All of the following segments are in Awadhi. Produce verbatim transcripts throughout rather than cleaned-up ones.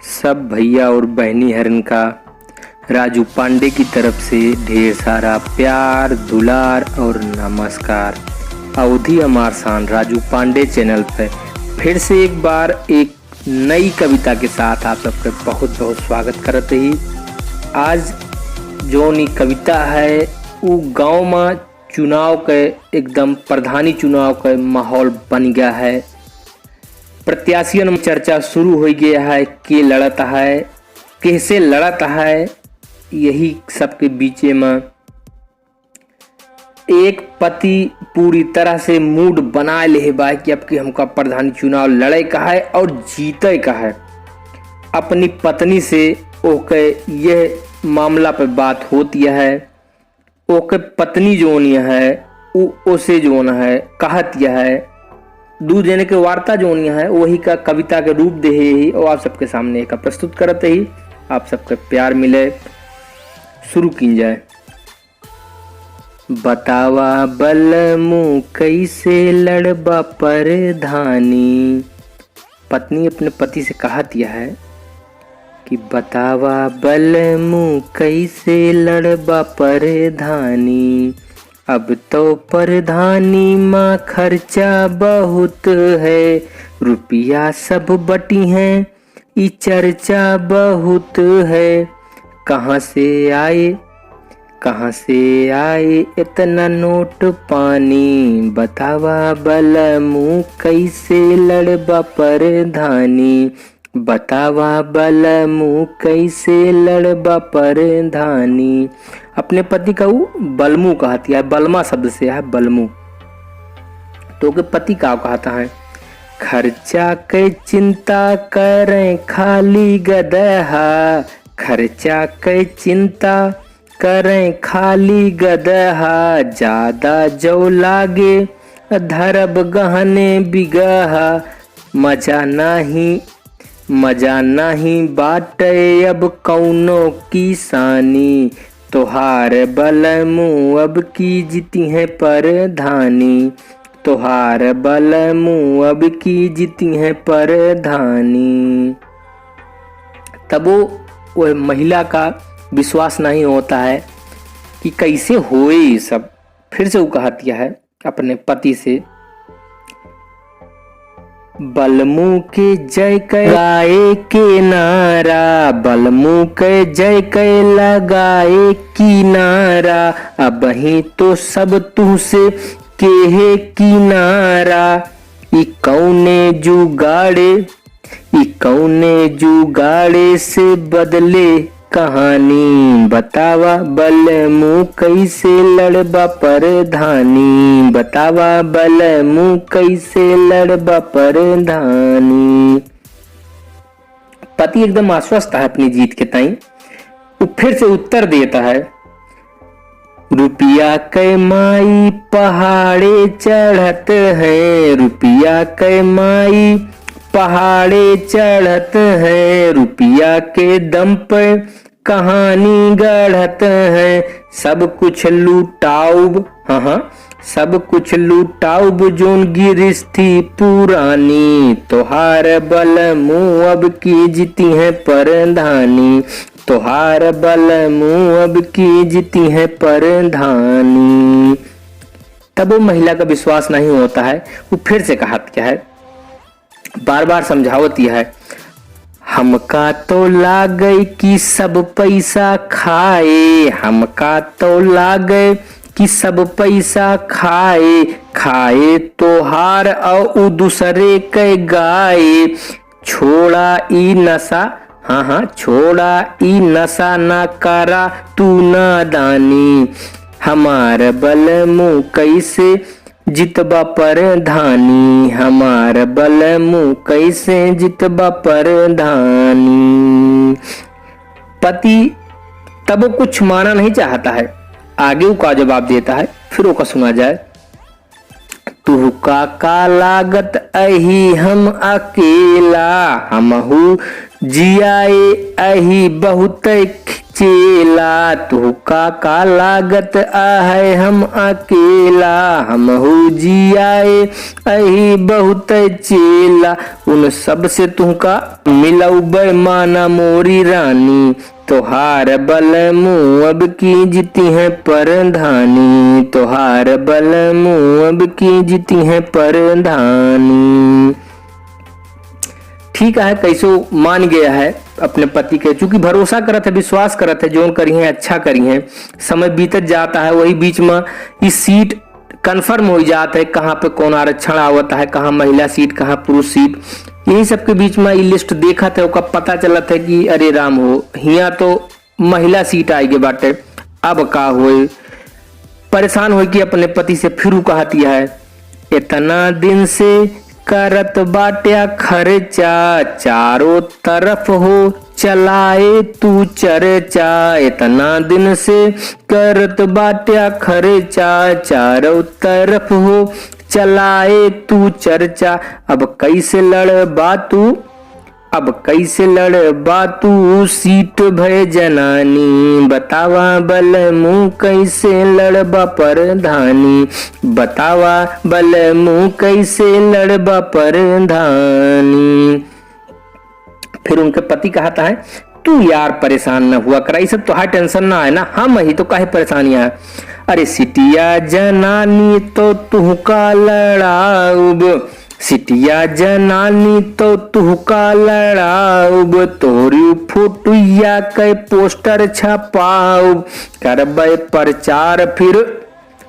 सब भैया और बहनी हरन का राजू पांडे की तरफ से ढेर सारा प्यार, दुलार और नमस्कार। अवधी हमार शान राजू पांडे चैनल पे फिर से एक बार एक नई कविता के साथ आप सबके बहुत बहुत स्वागत करत ही। आज जौन ई कविता है, उ गाँव में चुनाव के, एकदम प्रधानी चुनाव के माहौल बन गया है। प्रत्याशियन में चर्चा शुरू हो गया है, के लड़त है, कैसे लड़त है, यही सबके बीचे में एक पति पूरी तरह से मूड बनाए लेहे बा कि अब की हमका प्रधानी चुनाव लड़े का है और जीते का है। अपनी पत्नी से ओके यह मामला पे बात होती है। ओके पत्नी जौन है, उ ओसे जौन है, कहत यह है, दू जने के वार्ता जौन यह है, वही का कविता के रूप देहे ही और आप सबके सामने एका प्रस्तुत करत ही। आप सबके प्यार मिले, शुरू कीन जाए। बतावा बलमू कैसे लड़बा परधानी। पत्नी अपने पति से कहत यह है कि बतावा बलमू कैसे लड़बा परधानी। अब तो परधानी मा खर्चा बहुत है, रुपया सब बटी हैं, ई चर्चा बहुत है। कहाँ से आए, कहाँ से आए इतना नोट पानी? बतावा बलमू कैसे लड़बा परधानी? बतावा बलमू कैसे लड़बा परधानी? अपने पति का उ बलमू कहत यह है, बलमा शब्द से है बलमू। तो ओके पति का कहत है, खर्चा के चिंता करें खाली गदहा, खर्चा के चिंता करें खाली गदहा, ज्यादा जो लागे धरब गहने बिगहा। मजा नाही, मजा नाही बाटे अब कौनो किसानी, तोहार बलमू अब की जीती है परधानी, तोहार बलमू अब की जीती है परधानी। तबो वह महिला का विश्वास नहीं होता है कि कैसे होए ये सब। फिर से वो कहत यह है अपने पति से, बलमू के जय के गाए के नारा, बलमू के जय के लगाए किनारा, अबही तो सब तुहसे केहे किनारा। ई कौने जुगाड़े, ई कौने जुगाड़े से बदले कहानी? बतावा बलमू कैसे लड़बा परधानी, बतावा बलमू कैसे लड़बा परधानी। पति एकदम आश्वस्त है अपनी जीत के ताई। वो फिर से उत्तर देता है, रुपया के माई पहाड़े चढ़त है, रुपया के माई पहाड़े चढ़त है, रुपया के दम पे कहानी गढ़त है। सब कुछ लुटाउब, हाँ हाँ, सब कुछ लुटाउब जोन गिरस्थी पुरानी, तोहार बलमू अब की जीती है परधानी, तोहार बलमू अब की जीती है परधानी। तब वो महिला का विश्वास नहीं होता है, वो फिर से कहत यह है, बार बार समझावत यह है, हमका तो लागे कि सब पैसा खाए, हमका तो लागे कि सब पैसा खाए, खाए तोहार और उ दूसरे के गाए। छोड़ा ई नशा, हाँ हाँ, छोड़ा ई नशा, ना करा तू नादानी। हमार बलमू कैसे जितबा परधानी, हमार बलमू कैसे जितबा परधानी। पति तब कुछ माना नहीं चाहता है, आगे वो का जवाब देता है, फिर वो का सुना जाए। तुहका का लागत अही हम अकेला, हमहू जियाए अही बहुत चेला, तुहका का लागत आहे हम अकेला, हमहू जियाए अही बहुत चेला। उन सब से तुहका मिलउबे माना मोरी रानी, तोहार बलमू अब की जीतिहैं परधानी, तोहार बलमू अब की जीतिहैं परधानी। ठीक है, कैसो मान गया है अपने पति के, चूंकि भरोसा करत है, विश्वास करत है, जौन करिहैं अच्छा करिहैं। समय बीतत जाता है, वही बीच में ई सीट confirm हो जात है, कहाँ पे कौन आरक्षण आवत है, कहाँ महिला सीट, कहाँ पुरुष सीट, यही सब के बीच में ई list देखत है, ओका पता चलत है कि अरे राम हो, हियाँ तो महिला सीट आए के बाटे, अब का होए? परेशान होइके अपने पति से फिर उ कहतिया है, "इतना दिन से करत बाट्या खर्चा, चारों तरफ हो चलाए तू चर्चा। इतना दिन से करत बाट्या खर्चा, चारों तरफ हो चलाए तू चर्चा। अब कैसे लड़बा तू, अब कैसे लड़बा तू सीट भय जनानी, बतावा बलमू कैसे लड़बा परधानी, बतावा बलमू कैसे लड़बा परधानी।" फिर उनके पति कहत है, "तू यार परेशान न हुआ करा, ई सब तोहार tension ना है ना, हम ही तो काहे परेशानियाँ है। अरे सिटिया जनानी तो तुहका लड़ाउब, सिटिया जनानी तो तुहका लड़ाउब, तोहरी फोटुइया के poster छपाउब, करबे प्रचार फिर,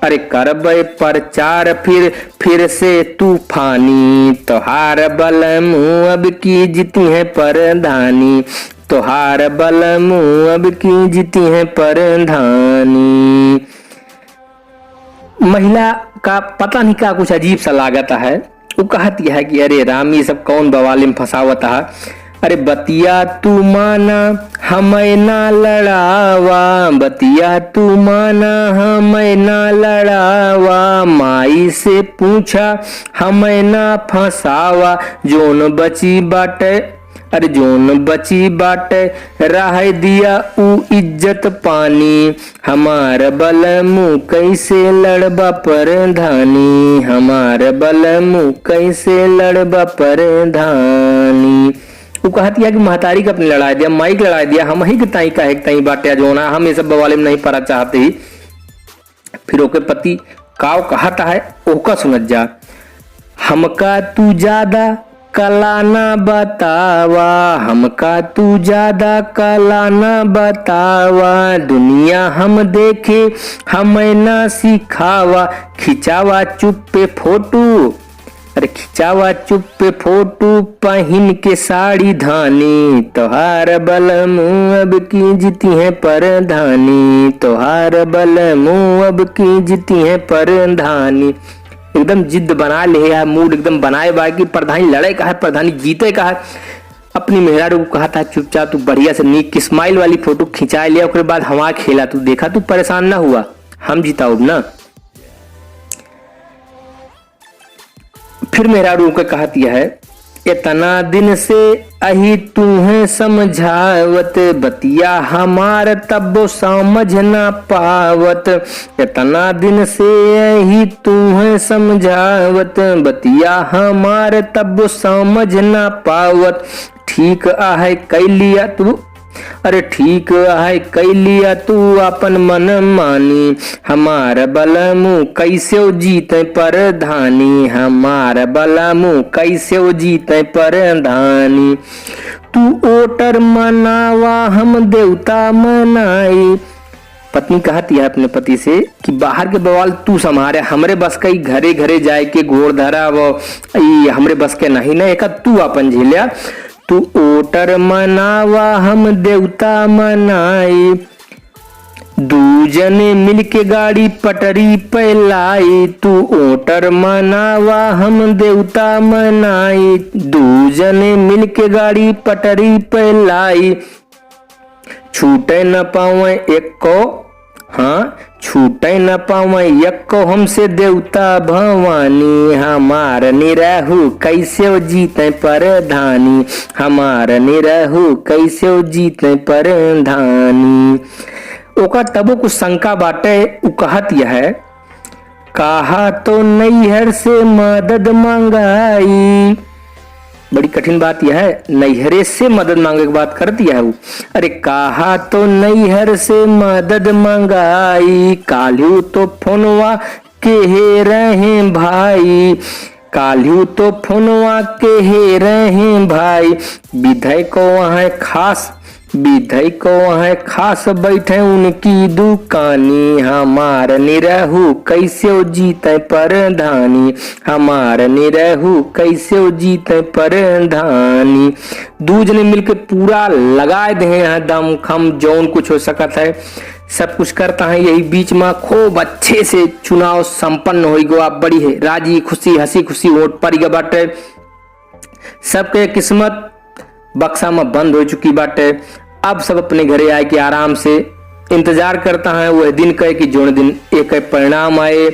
अरे करबे प्रचार फिर, फिर से तूफानी, तोहार बलमू अब की जीतिहैं परधानी, तोहार बलमू अब की जीतिहैं परधानी।" महिला का पता नहीं का कुछ अजीब सा लागत है। उ कहत यह है कि अरे राम, ये सब कौन बवाल में फंसावत है? अरे बतिया तू माना, हमें ना लड़ावा, बतिया तू माना, हमें ना लड़ावा, माई से पूछा, हमें ना फंसावा, जौन बची बाटे, अरे जौन बची बाटे, रह दिया उ इज्जत पानी, हमार बलमू कैसे लड़बा परधानी, हमार बलमू कैसे लड़बा परधानी। उ कहत यह कि महतारी के अपने लड़ाई दिया, माई के लड़ाई दिया, हम ही के ताई काहे के ताई बाटे, जौना हम ये सब बवाले में नहीं पड़ा चाहते ही। फिर ओके पति काव कहत है, ओका सुनत जा। हमका तू ज्यादा कला ना बतावा, हमका तू ज्यादा कला ना बतावा, दुनिया हम देखे हमें ना सिखावा, खिंचावा चुप्पे फोटो, अरे खिंचावा चुप्पे फोटो पहिन के साड़ी धानी, तोहार बलमू अब की जीतिहैं परधानी, तोहार बलमू अब की जीतिहैं परधानी। एकदम जिद बना ले है, mood एकदम बनाए बा कि प्रधानी लड़े का है, प्रधानी जीते का है। अपनी मेहरारू को कहत है, "चुपचाप तू बढ़िया से नीक smile वाली फोटो खिंचाए लिया, ओकरे बाद हमार खेला तू देखा, तू परेशान ना हुआ, हम जिताउब ना।" फिर मेहरारू के कहत यह है, "इतना दिन से अही तूहे समझावत, बतिया हमार तब्बो समझ ना पावत। इतना दिन से अही तूहे समझावत, बतिया हमार तब्बो समझ ना पावत। ठीक आहे कैलिया तू, अरे ठीक आहे कैलिया तू आपन मन मानी, हमार बलमू कैसे जीते परधानी, हमार बलमू कैसे जीते परधानी। तू ओटर मनावा, हम देवता मनाई।" पत्नी कहत यह अपने पति से कि बाहर के बवाल तू संभारे, हमरे बस का ई घरे घरे जाए के गोड़ धरा वो, ई हमरे बस के नहीं ना, एका तू आपन झेल्या। तू ओटर मनावा, हम देवता मनाई, दू जने मिलके गाड़ी पटरी पे लाई। तू ओटर मनावा, हम देवता मनाई, दू जने मिलके गाड़ी पटरी पे लाई। छूटे न पावे एको, हाँ, छूटे न पावे यक्को हमसे देवता भवानी, हमार निरहू कैसे जीते परधानी, हमार निरहू कैसे जीते परधानी। ओका तबो कुछ शंका बाटे, उ कहत यह है, कहा तो नैहर से मदद मंगाई। बड़ी कठिन बात यह है, नैहरे से मदद मांगे के बात करत यह है उ। अरे कहा तो नैहर से मदद मंगाई, काल्हू तो फोनवा के हे रहे भाई, काल्हू तो फोनवा के हे रहे भाई, विधय को वहाँ खास, विधय को वहाँ खास बैठे उनकी दुकानी, हमार निरहू कैसे जीते परधानी, हमार निरहू कैसे जीते परधानी। दू जने मिलके पूरा लगाए दे हैं दम खम, जौन कुछ हो सकत है, सब कुछ करता है। यही बीच में खूब अच्छे से चुनाव संपन्न होइ गवा, बड़ी है राजी खुशी, हंसी खुशी वोट पड़ गया बाटे। सबके किस्मत बक्सा में बंद हो चुकी बाटे। अब सब अपने घरे आए के आराम से इंतजार करता है वह दिन कहे कि जौन दिन एक परिणाम आए,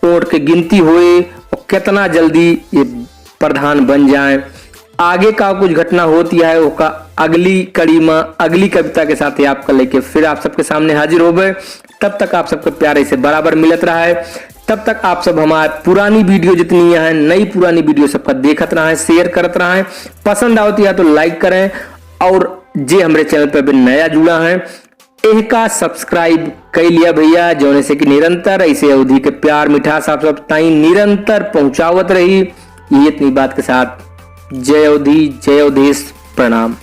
वोट के गिनती होए और कितना जल्दी ये प्रधान बन जाए। आगे का कुछ घटना होती है, ओका अगली कड़ी में, अगली कविता के साथ ही आपका लेके फिर आप सबके सामने हाजिर होबे। तब तक आप सबके प्यार ऐसे बराबर मिलत रहा है। तब तक आप सब हमार पुरानी वीडियो जितनी है, नई पुरानी वीडियो सबका देखत रहा है, share करत रहा है, पसंद आवत है तो like करें, और जे हमरे channel पे अभी नया जुड़ा है, एहका subscribe कई लिया भैया, जौने से कि निरंतर ऐसे अवधी के प्यार मिठास आप सब ताई निरंतर पहुंचावत रही। ये इतनी बात के साथ जय अवधी, जय अवधेश, प्रणाम।